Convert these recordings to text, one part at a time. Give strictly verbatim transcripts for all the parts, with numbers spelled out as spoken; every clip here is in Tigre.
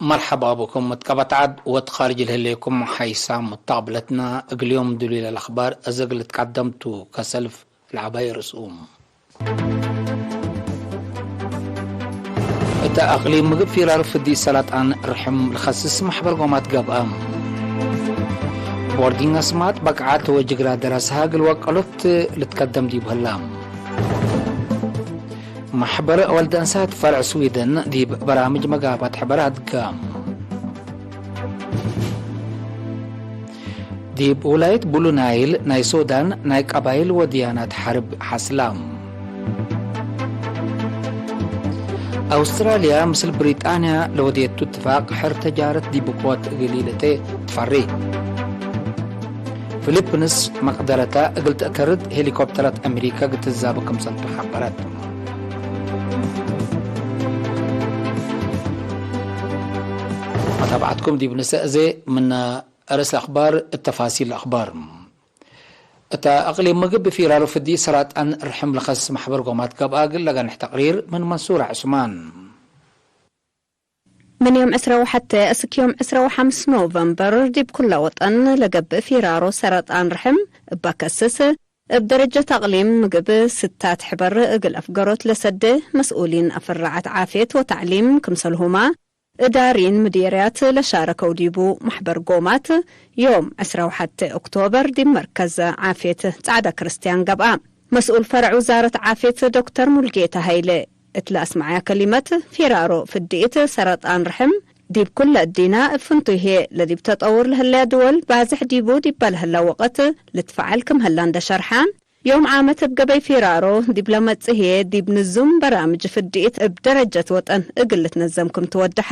መርሐባ ብኩም። እት ቀበት ዐድ ወእት ካርጅ ለህሌኩም ሓይሳም ሙታቅብለትና፣ እግል ዮም ድሉይ ለለአክባር አዜ እግል ልትቀደም ቱ። ከሰልፍ ለዐባይ ርእሱም። እተ አቅሊም ምግብ ፊራር ፍዲ ሰረጣን ርሕም ለከስስ መሕበር ጎማት ገብአ። ቦርዲንግ አስማጥ በቅዓት ወጅግራ ደረሰሃ እግል ወቀሎት ልትቀደም ዲብ ህላ። መሕበር ወልደ እንሳት ፈርዕ ስዊድን ዲብ በራምጅ መጋባት ሕበር አድገ። ዲብ ውላየት ብሉ ናይል ናይ ሱዳን ናይ ቀባይል ወድያናት ሐርብ ሐስላ። አውስትራልያ ምስል ብሪጣንያ ለወዴቱ እትፋቅ ሕር ተጃረት ዲብ ቅወት እግል ኢልእቴ ትፈሪ። ፊሊፕንስ መቅደረታ እግል ተአተርድ ሄሊኮፕተራት አሜሪካ እግል ትዛበ ክምሰልቱ ሐበረት። መታብዐትኩም ዲብ ንሰእ እዜ ምነ አርእስ አክባር፣ እት ተፋሲል አክባር። እተ አቅሊም ምግብ ፊራሮ ፍዲ ሰራጣን ርሕም ለከስስ መሕበር ጎማት ገብአ እግል ለገንሕ ተቅሪር ምን መንሱር ዑስማን። ምን ዮም ዕስራ ወሐቴ እስክ ዮም ዕስራ ወሐምስ ኖቨምበር ዲብ ኩለ ወጠን ለገብእ ፊራሮ ሰረጣን ርሕም እበ ከስስ፣ እብ ደረጀት አቅሊም ምግብ ስታት ሕበር እግል አፍገሮት ለሰዴ መስኡሊን አፍራዐት ዓፍየት ወተዕሊም ክምሰልሁማ፣ እዳሪን ምዲርያት ለሻረከው ዲቡ መሕበር ጎማት፣ ዮም ዕስራ ወሐቴ ኦክቶበር ዲብ መርከዝ ዓፍየት ጸዕደ ክርስትያን ገብአ። መስኡል ፈረዕ ውዛረት ዓፍየት ዶክተር ሙልጌታ ሀይለ እት ለአስመዐያ ከሊመት፣ ፊራሮ ፍድኢት ሰረጣን ርሕም ዲብ ኩለ እዲና እብ ፍንቱይ ህዬ፣ ለዲብ ተጠውር ለህለያ ድወል ባዝሕ ዲቡ ዲበ ለህላ ወቅት ልትፈዐል ክም ህላ እንደ ሸርሐ፣ ዮም ዓመት እብ ገበይ ፊራሮ ዲብ ለመጽእ ህዬ፣ ዲብ ንዙም በራምጅ ፍድኢት እብ ደረጀት ወጠን እግል ልትነዘም ክም ትወድሐ።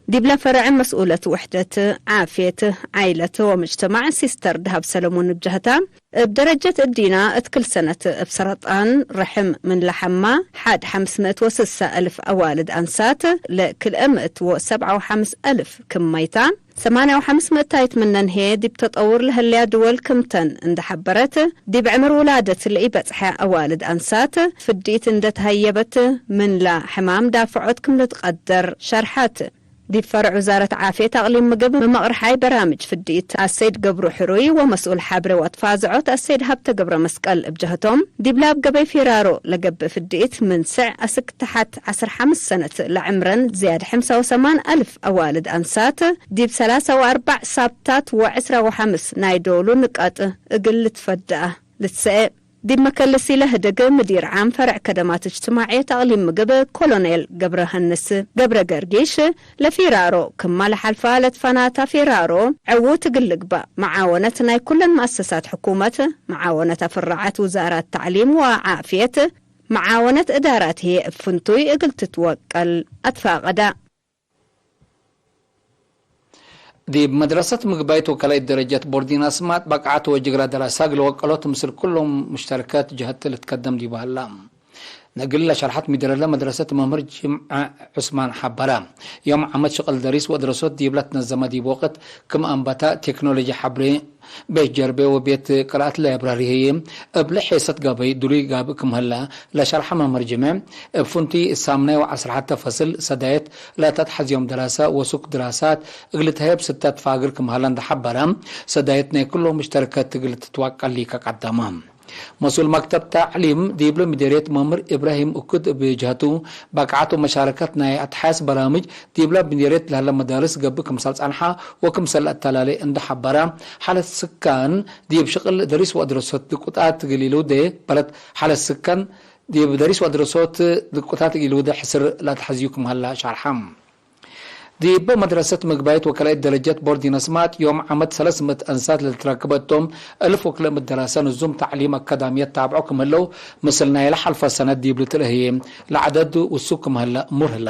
ዲብለ ፈረዕ መስኡለት ውሕደት ዓፍየት ዓይለት ወምጅተማዕ ሲስተር ደሃብ ሰለሙን እብ ጀህታ፣ እብ ደረጀት እዲና እት ክል ሰነት እብ ሰረጣን ርሕም ምን ለሐማ ሐድ ሐምስ ምእት ወስሳ እልፍ አዋልድ አንሳት ለክልኤ ምእት ወሰብዓ ወሐምስ እልፍ ክም መይታ፣ ሰማንያ ወሐምስ ምእታይት ምነን ህዬ ዲብ ተጠውር ለህለያ ድወል ክምተን እንደ ሐበረት፣ ዲብ ዕምር ውላደት ለኢበጽሐ አዋልድ አንሳት ፍድኢት እንደ ተሀየበት ምንላ ሕማም ዳፍዖት ክም ልትቀደር ሸርሐት። ዲብ ፈርዕ ውዛረት ዓፍየት አቅሊም ምግብ መመቅርሓይ በራምጅ ፍድኢት አሰይድ ገብሩ ሕሩይ ወመስኡል ሐብሬ ወትፋዝዖት አሰይድ ሀብተ ገብረ መስቀል እብ ጀህቶም፣ ዲብለ እብ ገበይ ፊራሮ ለገብእ ፍድኢት ምን ስዕ አስክ ተሐት ዐስር ሐምስ ሰነት ለዕምረን ዝያድ ሐምሳ ወሰማን አልፍ አዋልድ አንሳት ዲብ ሰላሳ ወአርበዕ ሳብታት ወዕስራ ወሐምስ ናይ ዶሉ ንቃጥ እግል ልትፈደአ ልትሰኤ። ዲብ መከልሲ ለህድግ ምዲር ዓም ፈርዕ ከደማት እጅትማዕየት አቅሊም ምግብ ኮሎኔል ገብረሀንስ ገብረ ገርጊሽ፣ ለፊራሮ ክማ ለሐልፋ ለትፈናታ ፊራሮ ዕዉት እግል ልግበእ፣ መዓወነት ናይ ኩለን መአሰሳት ሕኩመት፣ መዓወነት አፍራዓት ውዛራት ተዕሊም ወዓፍየት፣ መዓወነት እዳራት ህዬ እብ ፍንቱይ እግል ትትወቀል አትፋቀዳ። ዲብ መድረሰት ምግባይት ወከላይት ደረጀት ቦርዲን አስማጥ በቅዓት ወጅግራ ደራሳ እግል ወቀሎት ምስል ኩሎም ሙሽተረከት ጀሀት ልትከደም ዲቡ ሀላ። ነግል ለሸርሐት ሚደረለ መድረሰት መምህር ጅምዐ ዑስማን ሐበረ። ዮም ዓመት ሽቅል ደሪስ ወድረሶት ዲብለ ትነዘመ ዲብ ወቅት ክም አንበታ ቴክኖሎጂ ሐብሬ ቤት ጀርቤ ወቤት ቅራአት ላይብራሪ ህዬ፣ እብለ ሔሰት ገበይ ድሉይ ጋብእ ክም ህለ ለሸርሐ መምህር ጅምዕ፣ እብ ፍንቱይ እት ሳምናይ ወዐስር ሐተ ፈስል ሰዳየት ለተትሐዝዮም ደራሰ ወሱክ ድራሳት እግል ተህየብ ስተት ፋግር ክም ሀለ እንደ ሐበረ፣ ሰዳየት ናይ ክሎም ሙሽተረከት እግል ትትዋቀል ሊከ ቀደመ። መስኡል መክተብ ተዕሊም ዲብለ ምዴርየት መምህር ኢብራሂም እኩድ እብ ጀህቱ፣ በቅዓት ወመሻረከት ናይ አትሓስ በራምጅ ዲብለ ምዴርየት ለህለ መዳርስ ገብእ ክምሰል ጸንሐ ወክምሰል አተላሌ እንደ ሐበረ፣ ሓለት ስካን ዲብ ሽቅል ደሪስ ወአድረሶት ድቁጣት እግል ኢልውዴ በለት፣ ሓለት ስካን ዲብ ደሪስ ወአድረሶት ድቁጣት እግል ኢልውዴ ሕስር ለአትሐዝዩ ክም ሀለ ሸርሐ። ዲብ መድረሰት ምግባይት ወከላይት ደረጀት ቦርዲን አስማጥ ዮም ዓመት ሰለስ ምእት አንሳት ለልትረክበቶም እልፍ ወክልኤ ምእት ደራሰ ንዙም ተዕሊም አካዳምየት ታብዖ ክም ህለው፣ ምስል ናይለ ሐልፈ ሰነት ዲብ ልትርኤ ህዬ ለዐደድ ውሱክ ክም ህለ እሙር ህለ።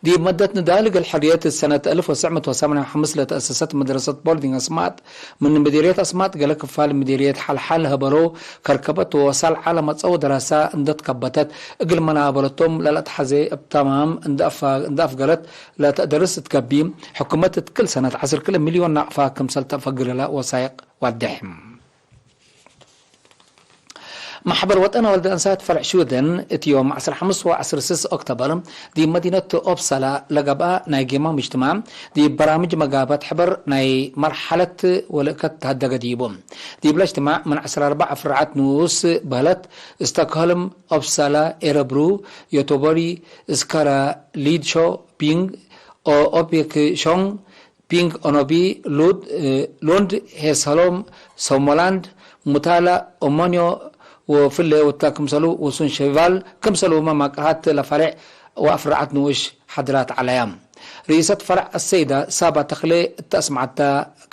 ዲብ መደት ንዳል እግል ሕርየት እት ሰነት አልፍ ወትሰዕ ምእት ወሰማንያ ወሐምስ ለተአሰሰት መድረሰት ቦርዲንግ አስማጥ፣ ምን ምዲርየት አስማጥ ገሌ ክፋል ምዲርየት ሐልሐል ሀበሮ ከርከበት ወወሳል ዐለ መጸው ደራሳ እንደ ትከበተት፣ እግል መናበረቶም ለለአትሐዜ እብ ተማም እንደ አፍ-፣ እንደ አፍገረት ለተአደርስ እት ገብእ፣ ሕኩመት እት ክል ሰነት ዐስር ክልኤ ሚልዮን ናቅፋ ክምሰል ተአፈግረለ ወሳይቅ ዋድሕ። መሕበር ወጠን ወልደ እንሳት ፈርዕ ሽወደን፣ እት ዮም ዐስር ሐምስ ወዐስር ስስ ኦክቶበር፣ ዲብ መዲነት ኦፕሳላ ለገብአ ናይ ጌማ ምጅትማዕ፣ ዲብ በራምጅ መጋበት ሕበር ናይ መርሐለት ወልእከት ተሀደገ ዲቡ። ዲብለ እጅትማዕ ምን ዐስር አርበዕ ፍርዓት ንኡስ በህለት፣ ስቶክሆልም፣ ኦፕሳላ፣ ኤረብሩ፣ ዮቶቦሪ፣ ስከራ፣ ሊድሾ፣ ፒንግ፣ ኦ-፣ ኦፔክሾንግ፣ ፒንግ ኦኖቢ፣ ሉድ፣ እ፣ ሉንድ፣ ሄስሆሎም፣ ሶሞላንድ፣ ሙታላ፣ ኦሞንዮ ወፍሌ ወታ ክምሰሉ ውሱን ሸባል ክምሰሉመ ማቅርሃት ለፈሬዕ ወአፍራዐት ንኡሽ ሓድራት ዐለያ። ርኢሰት ፈረዕ አሰይዳ ሳባ ተክሌ እተ አስመዐታ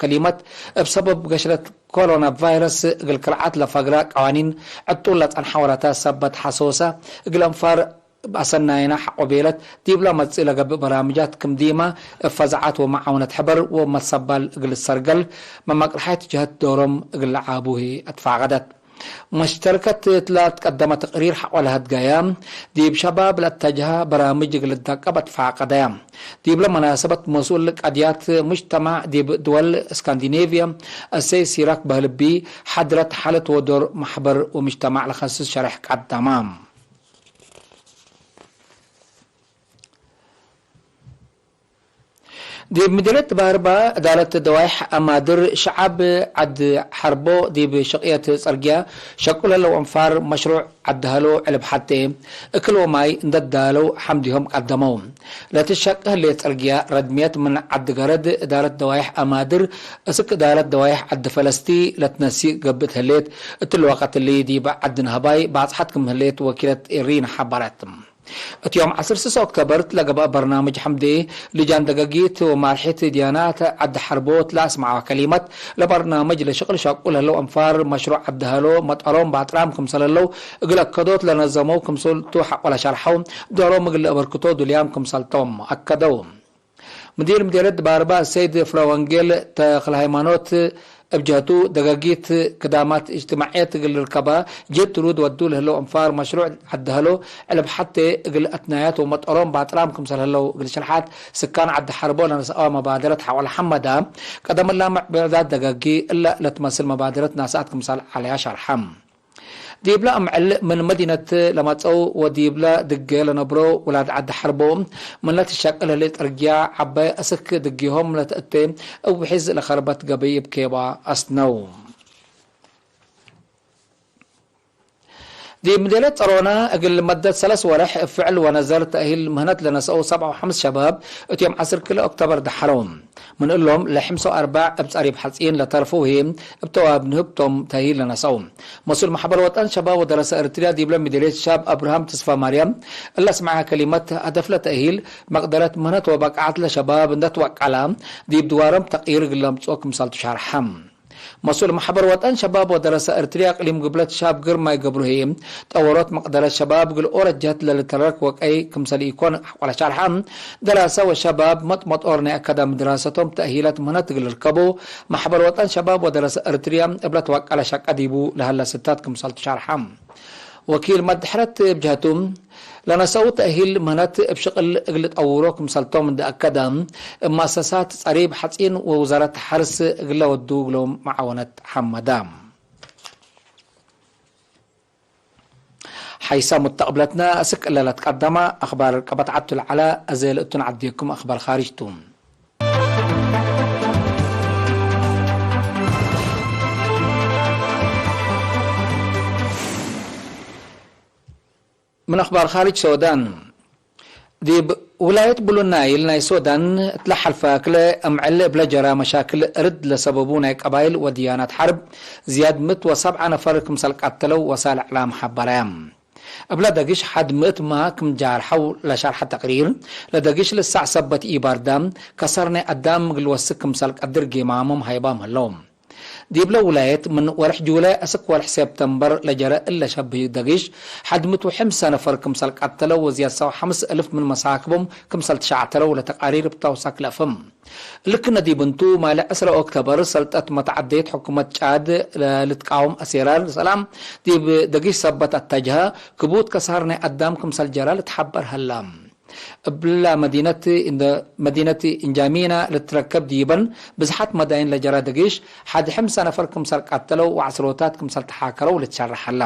ከሊመት፣ እብ ሰበብ ገሽለት ኮሮና ቫይረስ እግል ክርዓት ለፈግራ ቀዋኒን ዕጡል ለጸንሐ ወላታት ሰበት ሐሶሰ እግል አንፋር እብ አሰናይና ሐቆ ቤለት፣ ዲብለ መጽእ ለገብእ በራምጃት ክም ዲማ እብ ፈዛዓት ወመዓውነት ሕበር ወመትሰባል እግል ሰርገል መማቅርሓይት ጀህት ዶሮም እግል ለዓቡ ህይ አትፋቀደት። መሽተርከት እትላ ትቀደመ ተቅሪር ሐቆ ለሀድገየ፣ ዲብ ሸባብ ለአተጅሀ በራምጅ እግል ልዳቀብ አትፋቀደየ። ዲብለ መናሰበት መስኡል ቀድያት ሙጅተማዕ ዲብ ድወል እስካንዲኔቭየ፣ አሰይ ሲራክ በህልቢ፣ ሐድረት ሓለት ወዶር መሕበር ወሙጅተማዕ ለከስስ ሸሬሕ ቀደመ። ዲብ ምድርየት ባርባ፣ እዳረት ደዋይሕ አማድር ሸዓብ ዐድ ሐርቦ ዲብ ሽቅየት ጸርግያ ሸቁል ህለው አንፋር መሽሩዕ ዐድ ሀሎ ዕልብ ሐቴ እክል ወማይ እንደ ዳለው ሐምዲሆም ቀደመው። ለትሸቅ ህሌት ጸርግያ ረድምየት ምን ዐድ ገረድ እዳረት ደዋይሕ አማድር እስክ እዳረት ደዋይሕ ዐድ ፈለስቲ ለትነሲእ ገብእት ህሌት። እትሊ ወቀት እሊ ዲብ ዐድ ነህባይ ባጽሐት ክም ህሌት ወኪለት ኤሪን ሐበረት። እት ዮም ዐስር ስስ ኦክቶበር ለገብአ በርናምጅ ሐምዴ፣ ልጃን ደገጊት ወማርሒት ድያናት ዐድ ሐርቦት ለአስመዐወ ከሊመት፣ ለበርናምጅ ለሽቅል ሸቁል ህለው አንፋር መሽሩዕ ዐድ ሀሎ መጠሮም ባጥራም ክምሰል ህለው እግል አከዶት ለነዘመው ክምሰልቱ ሐቆ ለሸርሐው፣ ዶሮም እግል ለአበርክቶ ዱልያም ክምሰልቶም አከደው። ምዲር ምዴርየት ባርባ ሰይድ ፍረወንጌል ተክለሃይማኖት እብ ጀህቱ፣ ደገጊት ክዳማት እጅትማዕየት እግል ልርከባ ጅህድ ትሩድ ወዱ ለህለው አንፋር መሽሩዕ ዐድ ሀሎ ዕልብ ሐቴ እግል አትናያት ወመጠሮም ባጥራም ክምሰል ህለው እግል ሽርሓት ስካን ዐድ ሐርቦ ለነስአወ መባደረት ሐቆ ለሐመዳ፣ ቀደም እላ ምዕብዕዳት ደገጊ እለ ለትመስል መባደረት ናስአት ክምሰል ዐለያ ሸርሐ። ዲብለ አምዕል ምን መዲነት ለመጽአው ወዲብለ ድጌ ለነብሮ ውላድ ዐድ ሐርቦ፣ ምን ለትሸቅል ህሌት ጽርግያ ዐባይ አስክ ድጌሆም ለትአቴ እብ ውሒዝ ለከርበት ገበይ እብ ኬባ አስነው። ዲብ ምዴለት ጸሮና እግል መደት ሰለስ ወርሕ እብ ፍዕል ወነዘር ተእሂል ምህነት ለነስአው ሰብዓ ወሐምስ ሸባብ እት ዮም ዐስር ክልኤ ኦክቶበር ደሐረው። ምን እሎም ለሐምስ ወአርበዕ እብ ጸሪብ ሐጺን ለተርፈው ህዬ እብ ተዋብ ንህብቶም ተእሂል ለነስአው። መስኡል መሕበር ወጠን ሸባብ ወደረሰ ኤርትርያ ዲብለ ምዴርየት ሻብ አብርሃም ተስፋማርያም እለ አስመዐ ከሊመት፣ ሀደፍለ ተእሂል መቅደረት ምህነት ወበቃዐት ለሸባብ እንደ ትወቀላ፣ ዲብ ድዋሮም ተቅይር እግል ለምጽኦ ክምሰልቱ ሸርሐ። መስኡል መሕበር ወጠን ሸባብ ወደረሰ ኤርትርያ እቅሊም ግብለት ሻብ ግርማይ ገብሩ ህዬ፣ ጠወሮት መቅደረት ሸባብ እግል ኦረጀት ለልተረክ ወቀይ ክምሰል ኢኮን ሐቆ ለሸርሐ፣ ደራሰ ወሸባብ መጥመጦር ናይ አካዳሚ ድራሰቶም ተእሂለት ምህነት እግል ልርከቡ፣ መሕበር ወጠን ሸባብ ወደረሰ ኤርትርያ እብ ለትወቀለ ሸቀ ዲቡ ለሀለ ስታት ክምሰልቱ ሸርሐ። ወኪል መድሕረት እብ ጀህቱ፣ ለነሰኡ ተእሂል ምህነት እብ ሽቅል እግል ጠውሮ ክምሰልቶም እንደ አከደ፣ እብ መአሰሳት ጸሪብ ሐጺን ወውዛረት ሐርስ እግለ ወዱ እግሎም መዓወነት ሐመደ። ሐይሰ ሙተቅብለትነ፣ እስክ እለ ለትቀደመ አክባር ርቀበት ዐቱ ለዐለ፣ አዜ ለእቱን ዐዴኩም አክባር ካርጅ ቱ። ምን አክባር ካርጅ ሶዳን። ዲብ ውላየት ብሉ ናይል ናይ ሶዳን እትለ ሐልፈ ክለ አምዕል እብለ ጀራ መሻክል እርድ ለሰበቡ ናይ ቀባይል ወድያናት ሐርብ ዝያድ ምእት ወሰብዐ ነፈር ክምሰል ቀተለው ወሳል እዕላም ሐበረ። እብለ ደግሽ ሐድ ምእት መ ክም ጃርሐው ለሸርሐ ተቅሪር፣ ለደግሽ ልሳዕ ሰበት ኢባርዳ፣ ከሳር ናይ አዳም እግል ወስክ ክምሰል ቀድር ጌማሞም ሃይባም ህለው። ዲብለ ውላየት ምን ወርሕ ጁላይ አስክ ወርሕ ሴፕተምበር ለጀረ እለ ሸብህ ደግሽ፣ ሐድ ምእት ወሐምሰ ነፈር ክምሰል ቀተለው ወዝያድ ሰብዓ ወሐምስ እልፍ ምን መሳክቦም ክምሰል ትሸዕተለው ለተቃሪር እብ ተውሳክ ለአፍህም። እሊ ክነ ዲብ እንቱ፣ ማለ ዕስረ ኦክቶበር ሰልጠት መትዐደየት ሕኩመት ጫድ ለልትቃወም አሴራር ሰላም ዲብ ደጊሽ ሰበት አተጅሀ፣ ክቡድ ከሳር ናይ አዳም ክምሰል ጀራ ልትሐበር ሀላ። እብላ መዲነት እንደ፣ መዲነት እንጃሚና ልትረከብ ዲበን ብዝሓት መዳይን ለጀራ ደጊሽ፣ ሐድ ሕምሰ ነፈር ክምሰል ቀተለው ወዐስሮታት ክምሰል ተሓከረው ልትሸረሕ ሀላ።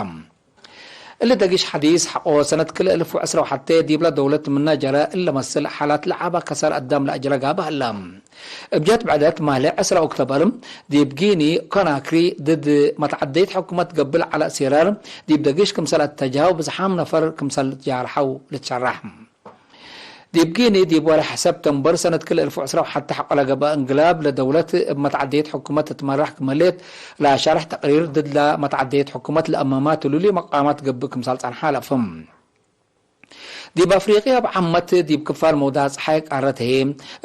እሊ ደጊሽ ሐዲስ ሐቆ ሰነት ክልኤ እልፍ ወዕስራ ወሐቴ ዲብለ ደውለት ምነ ጀረ እለ መስል ሓላት ለዐበ ከሰር አዳም ለአጅረ ጋብእ ሀለ። እብ ጀት ብዕደት ማሌ ዕስራ ኦክቶበር ዲብ ጊኒ ኮናክሪ ድድ መትዐደይት ሕኩመት ገብእ ለዐለ እሲራር ዲብ ደጊሽ ክምሰል አተጃው ብዝሓም ነፈር ክምሰል ጃርሐው ልትሸራሕ። ዲብ ጊኒ ዲብ ወርሕ ሰብተምበር ሰነት ክልኤ እልፍ ወዕስራ ወሐቴ ሐቆ ለገብአ እንግላብ ለደውለት እብ መትዐደየት ሕኩመት ትትመራሕ ክም ህሌት ለሸርሕ ተቅሪር ድድ ለመትዐደየት ሕኩመት ለአመማ ትሉሊ መቃማት ገብእ ክምሰል ጸንሐ ለአፍህም። ዲብ አፍሪቅያ እብ ዓመት ዲብ ክፋል መውዳዕ ጸሓይ ቃረት ህዬ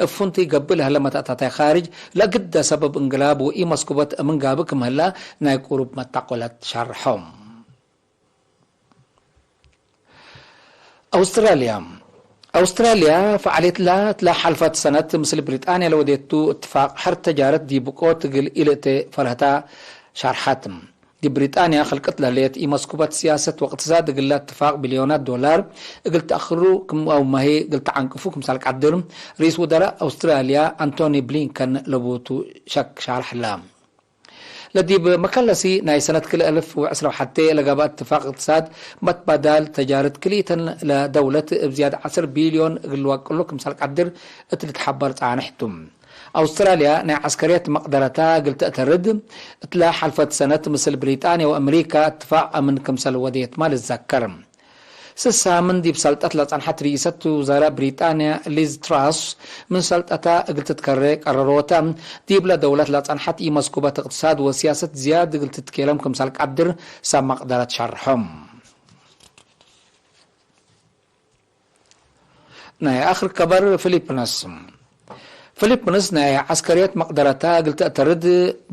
እብ ፍንቱይ ገብእ ለህለ መተእታታይ ካርጅ ለግደ ሰበብ እንግላብ ወኢመስኩበት እምን ጋብእ ክም ህለ ናይ ቁሩብ መታቆለት ሸርሖም። አውስትራልያ። አውስትራልያ ፈዓሌት ላ እት ለሐልፈት ሰነት ምስል ብሪጣንያ ለወዴቱ እትፋቅ ሐር ተጃረት ዲብ ብቆት እግል ኢልእቴ ፈርህታ ሸርሐት። ዲብ ብሪጣንያ ክልቅት ለህሌት ኢመስኩበት ሲያሰት ወእቅትሳድ እግለ እትፋቅ ቢልዮናት ዶላር እግል ተአክሩ ክም አው መሄ እግል ተዐንቅፉ ክምሰል ቀድር ርኢስ ውዘራእ አውስትራልያ አንቶኒ ብሊንከን ለቦቱ ሸክ ሻርሐላ። ለዲብ መከለሲ ናይ ሰነት ክልኤ እልፍ ወዕስራ ወሐቴ ለገብአ እትፋቅ እቅትሳድ መትባዳል ተጃረት ክልኢተን ለደውለት እብ ዝያድ ዐስር ቢልዮን እግል ልወቅሉ ክምሰል ቀድር እት ልትሐበር ጻንሕ ቱ። አውስትራልያ ናይ ዐስከርየት መቅደረታ እግል ተአተርድ እትለ ሐልፈት ሰነት ምስል ብሪጣንያ ወአምሪካ እትፋቅ አምን ክምሰል ወዴትመ ልትዘከር። ስሳ ምን ዲብ ሰልጠት ለጸንሐት ርኢሰት ውዘራእ ብሪጣንያ ሊዝ ትራስ ምን ሰልጠታ እግል ትትከሬ ቀረሮተ፣ ዲብለ ደውለት ለጸንሐት ኢመስኩበት እቅትሳድ ወሲያሰት ዝያድ እግል ትትኬለም ክምሰል ቀድር ሰብ መቅደረት ሸርሖም። ናይ አክር ከበር ፊሊፕንስ። ፊሊፕንስ ናይ ዐስከርየት መቅደረታ እግል ተአተርድ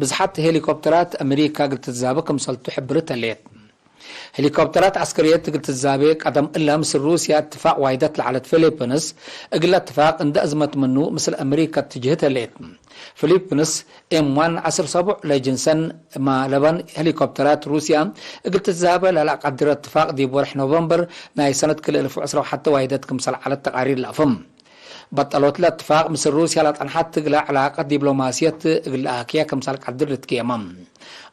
ብዝሓት ሄሊኮፕተራት አሜሪካ እግል ትትዛበ ክምሰልቱ ሕብርት ህሌት። ሄሊኮፕተራት ዐስከርየት እግል ትትዛቤ ቀደም እለ ምስል ሩስያ እትፋቅ ዋይደት ለዐለት ፊሊፕንስ፣ እግለ እትፋቅ እንደ አዝመት ምኑ ምስል አሜሪካ እትጅህት ህሌት። ፊሊፕንስ ኤም ዋን ዐስር ሰቡዕ ለጅንሰን እማ ለበን ሄሊኮፕተራት ሩስያ እግል ትትዛቤ ለለአቀድረ እትፋቅ ዲብ ወርሕ ኖቨምበር ናይ ሰነት ክልኤ እልፍ ወዕስራ ወሐቴ ዋይደት ክምሰል ዐለት ተቃሪር ለአፍም። በጠሎት ለእትፋቅ ምስል ሩስያ ለጸንሐት እግለ ዕላቀት ዲብሎማስየት እግል ለአክየ ክምሰል ቀድር ልትጌመ።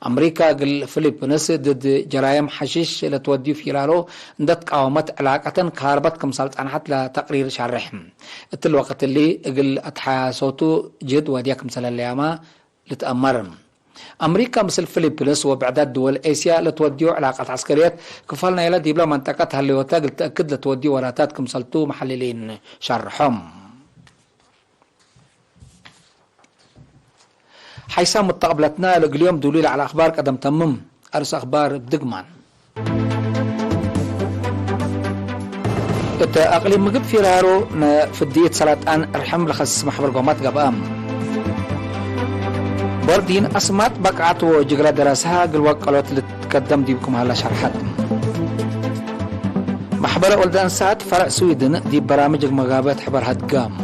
አምሪካ እግል ፊሊፕንስ ድድ ጀራይም ሐሺሽ ለትወድዩ ፊራሮ እንደ ትቃወመት ዕላቀተን ካርበት ክምሰል ጸንሐት ለተቅሪር ሻርሕ። እትሊ ወቅት እሊ እግል አትሓያሶቱ ጅህድ ወድየ ክምሰለ ለያመ ልትአመር። አምሪካ ምስል ፊሊፕንስ ወብዕዳት ድወል ኤስያ ለትወድዮ ዕላቀት ዐስከርየት፣ ክፋል ናይለ ዲብለ መንጠቀት ሀለዮተ እግል ተአክድ ለትወድዮ ወራታት ክምሰልቱ መሐልሊን ሸርሖም። ሐይሳም ሙተቅብለትና ለእግል ዮም ዱሉይ ለዐለ አክባር ቀደም ተምም። አርስ አክባር እብ ድግማን። እተ አቅሊም ምግብ ፊራሮ ነፍድየት ሰላጣን እርሕም ለኸስስ መሕበር ጎማት ገብአ። ቦርዲን አስማጥ በቅዓት ወጅግረ ደረሰሃ እግል ወቀሎት ልትከደም ዲብኩም ሀላ ሸርሐት። መሕበር ወልደ እንሳት ፈረዕ ስዊድን ዲብ በራምጅ መጋበት ሕበር ሀድጋም።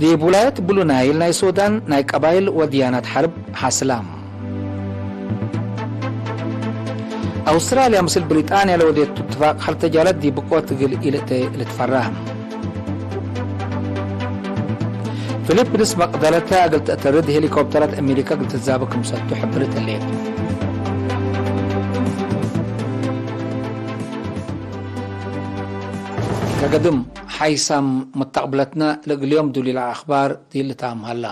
ዲብ ውላየት ብሉ ናይል ናይ ሱዳን ናይ ቀባይል ወድያናት ሐርብ ሐስላም። አውስትራልያ ምስል ብሪጣንያ ለወዴቱ እትፋቅ ሐር ተጃረት ዲብ ብቆት እግል ኢልእተ ልትፈራህ። ፊሊፕንስ መቅደረተ እግል ተአተርድ ሄሊኮፕተራት አሜሪካ እግል ትትዛበ ክምሰልቱ ሕብርት ህሌት። ከገድም ሐይሳም ሙተቅብለትነ ለእግል ዮም ዱሊል አክባር ዲልታም ሀላ።